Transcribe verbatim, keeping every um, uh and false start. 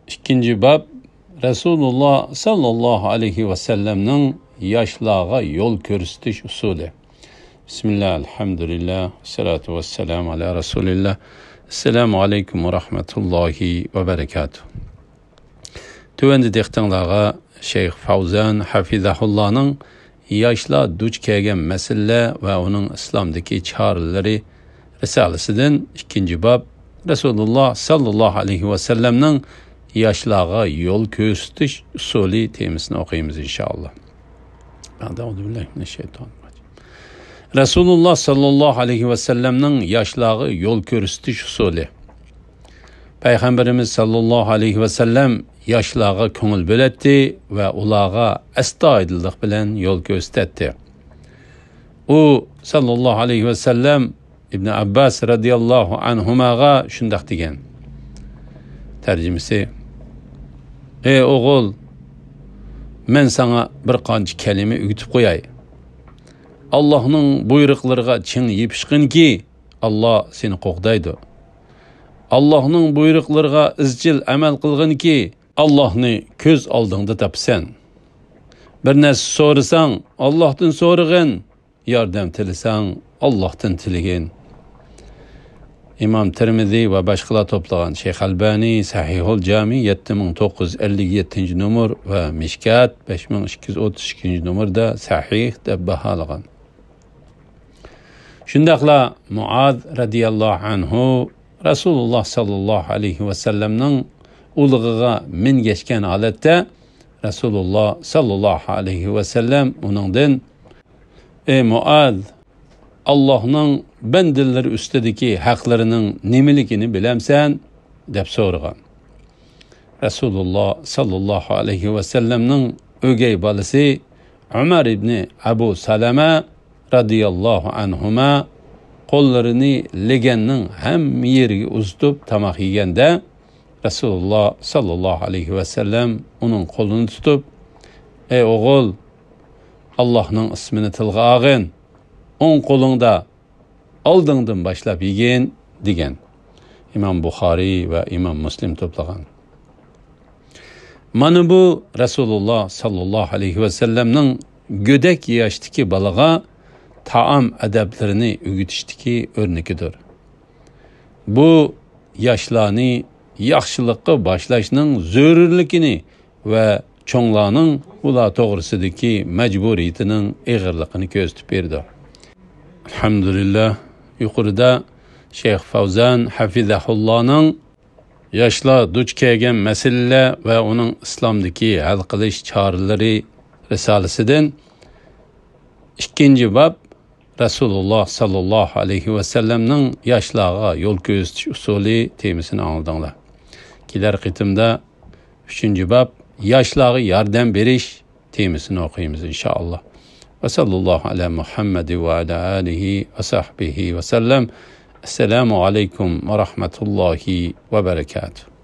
ئىككىنچى باب، رەسۇلۇللا ساللاللاھۇ ئەلەيھى ۋەسەللەمنىڭ ياشلارغا يول كۆرسىتىش ئۇسۇلى. بىسمىللا، ئەلھەمدۇلىللا، ۋەسسالاتۇ ۋەسسالامۇ ئەلا رەسۇلىللا. ئەسسالامۇ ئەلەيكۇم ۋە رەھمەتۇللاھى ۋە بەرەكاتۇھ. تۆۋەندە دىققىتىڭلارغا شەيخ فەۋزان ھەفىزەھۇللانىڭ ياشلار دۇچ كەلگەن مەسىلىلەر ۋە ئۇنىڭ ئىسلامدىكى چارىلىرى رىسالىسىدىن ئىككىنچى باب، رەسۇلۇللا ساللاللاھۇ ئەلەيھى ۋەسەللەمنىڭ ياشلارغا يول كۆرسىتىش ئۇسۇلى تېمىسىنى ئوقۇيمىز، ئىنشائاللا. رەسۇلۇللا ساللاللاھۇ ئەلەيھى ۋەسەللەمنىڭ ياشلارغا يول كۆرسىتىش ئۇسۇلى. پەيغەمبىرىمىز ساللاللاھۇ ئەلەيھى ۋەسەللەم ياشلارغا كۆڭۈل بۆلەتتى ۋە ئۇلارغا ئەستايىدىللىق بىلەن يول كۆرسىتەتتى. ئۇ ساللاللاھۇ ئەلەيھى ۋەسەللەم ئىبن ئابباس رەزىياللاھۇ ئەنھۇماغا شۇنداق دېگەن. تەرجىمىسى: ئەي ئوغۇل، مەن ساڭا بىر قانچە كەلىمە ئۆگىتىپ قوياي. ئاللاھنىڭ بۇيرۇقلىرىغا چىڭ يېپىشقىنكى، ئاللا سېنى قوغدايدۇ. ئاللاھنىڭ بۇيرۇقلىرىغا ئىزچىل ئەمەل قىلغىنكى، ئاللاھنى كۆز ئالدىڭدا تاپىسەن. بىر نەرسە سورىساڭ، ئاللاھتىن سورىغىن. ياردەم تىلىسەڭ، ئاللاھتىن تىلىگىن. ئىمام تىرمىزى ۋە باشقىلار توپلىغان. شەيخ ئەلبانى سەھىھۇل جامى يەتتە مىڭ توققۇز يۈز ئەللىك يەتتىنچى نومۇر ۋە مىشكات بەش مىڭ ئىككى يۈز ئوتتۇز ئىككىنچى نومۇردا سەھىھ دەپ باھالىغان. شۇنداقلا مۇئاز رەزىياللاھۇ ئەنھۇ رەسۇلۇللا ساللاللاھۇ ئەلەيھى ۋەسەللەمنىڭ ئۇلىغىغا مىنگەشكەن ھالەتتە، رەسۇلۇللا ساللاللاھۇ ئەلەيھى ۋەسەللەم ئۇنىڭدىن: ئەي مۇئاز، ئاللاھنىڭ بەندىلىرى ئۈستىدىكى ھەقلىرىنىڭ نېمىلىكىنى بىلەمسەن؟ دەپ سورىغان. رەسۇلۇللا ساللاللاھۇ ئەلەيھى ۋەسەللەمنىڭ ئۆگەي بالىسى ئۆمەر ئىبنى ئەبۇ سەلەمە رەزىياللاھۇ ئەنھۇما قوللىرىنى لېگەننىڭ ھەممە يېرىگە ئۇزىتىپ تاماق يېگەندە، رەسۇلۇللا ساللاللاھۇ ئەلەيھى ۋەسەللەم ئۇنىڭ قولىنى تۇتۇپ: ئەي ئوغۇل، ئاللاھنىڭ ئىسمىنى تىلغا ئالغىن، ئوڭ قولۇڭدا ئالدىڭدىن باشلاپ يېگىن، دېگەن. ئىمام بۇخارىي ۋە ئىمام مۇسلىم توپلىغان. مانا بۇ رەسۇلۇللا ساللاللاھۇ ئەلەيھى ۋەسەللەمنىڭ گۆدەك ياشتىكى بالىغا تائام ئەدەپلىرىنى ئۆگىتىشتىكى ئۆرنىكىدۇر. بۇ ياشلارنى ياخشىلىققا باشلاشنىڭ زۆرۈرلۈكىنى ۋە چوڭلارنىڭ ئۇلار توغرىسىدىكى مەجبۇرىيىتىنىڭ ئېغىرلىقىنى كۆرسىتىپ بېرىدۇ. ئەلھەمدۇلىللا، يۇقىرىدا شەيخ فەۋزان ھەفىزەھۇللانىڭ ياشلار دۇچ كەلگەن مەسىلىلەر ۋە ئۇنىڭ ئىسلامدىكى ھەل قىلىش چارىلىرى رىسالىسىدىن ئىككىنچى باب، رەسۇلۇللا ساللاللاھۇ ئەلەيھى ۋەسەللەمنىڭ ياشلارغا يول كۆرسىتىش ئۇسۇلى تېمىسىنى ئاڭلىدىڭلار. كېلەر قېتىمدا ئۈچىنچى باب، ياشلارغا ياردەم بېرىش تېمىسىنى ئوقۇيمىز، ئىنشائاللا. ۋە ساللاللاھۇ ئەلا مۇھەممەد ۋە ئەلا ئالىھى ۋە سەھبىھى ۋە سەللەم. ئەسسالامۇ ئەلەيكۇم ۋە رەھمەتۇللاھى ۋە بەرەكاتۇھ.